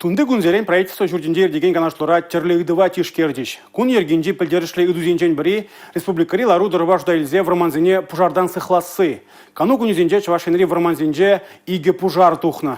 Тунти кунсерен Правительство ҫуртӗнче иртекен канашлура тӗрлӗ ыйтӑва тишкерчӗҫ. Кун йӗркинчи пӗлтерӗшлӗ ыйтусенчен пӗри – республикӑри лару-тӑрӑва шута илсе вӑрмансене пушартан сыхласси. Кану кунӗсенче Чӑваш Енри вӑрмансенче икӗ пушар тухнӑ.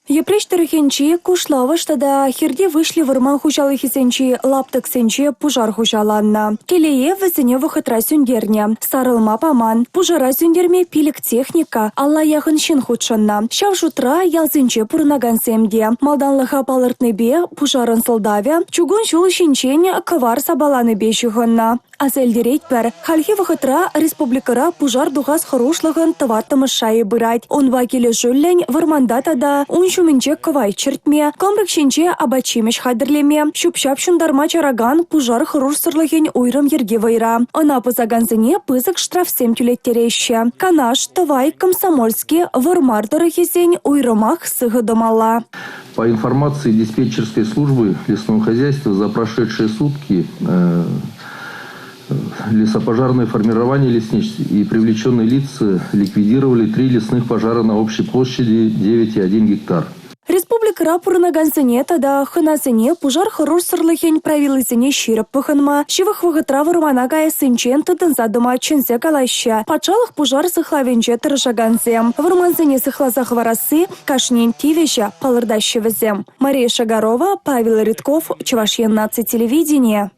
Йӗпреҫ тӑрӑхӗнчи Кушлавӑш тата Хирти Выҫли вӑрман хуҫалӑхӗсенчи лаптӑксенче пушар хуҫаланнӑ. Телее, вӗсене вӑхӑтра сӳнтернӗ, сарӑлма паман. Пушара сӳнтерме пилӗк техника, алла яхӑн ҫын хутшӑннӑ. Ҫав шутра ялсенче пурӑнакансем те. Малтанлӑха палӑртнипе, пушарӑн сӑлтавӗ чукун ҫул ҫинчен кӑвар сапаланипе ҫыхӑннӑ. Аса илтеретпӗр, хальхи вӑхӑтра республикӑра пушар тухас хӑрушлӑхӑн тӑваттӑмӗш шайӗ пырать. Унпа килӗшӳллӗн вӑрманта тата ун ҫумӗнче кӑвайт чӗртме, кӑмрӑк ҫинче апат-ҫимӗҫ хатӗрлеме, ҫӳп-ҫап ҫунтарма чаракан пушар хӑрушсӑрлӑхӗн уйрӑм йӗрки вӑйра. Ӑна пӑсакансене пысӑк штрафсем тӳлеттереҫҫӗ. Канаш, Тӑвай, Комсомольски, Вӑрмар тӑрӑхӗсен уйрӑмах сыхӑ тӑмалла. По информации диспетчерской службы лесного хозяйства за прошедшие сутки э, лесопожарное формирование лесничеств и привлеченные лица ликвидировали три лесных пожара на общей площади 9,1 гектар. Республикӑра пурӑнакансене тата хӑнасене пушар хӑрушсӑрлӑхӗн правилисене ҫирӗп пӑхӑнма, ҫывӑх вӑхӑтра вӑрмана каяссинчен тытӑнса тӑма чӗнсе калаҫҫӗ патшалӑх пушар сыхлавӗнче тӑрӑшакансем. Вӑрмансене сыхласа хӑварасси Кашнин тивӗҫӗ, палӑртаҫҫӗ вӗсем. Мария Шагарова, Павел Рытков, Чӑваш Ен наци телевиденийӗ.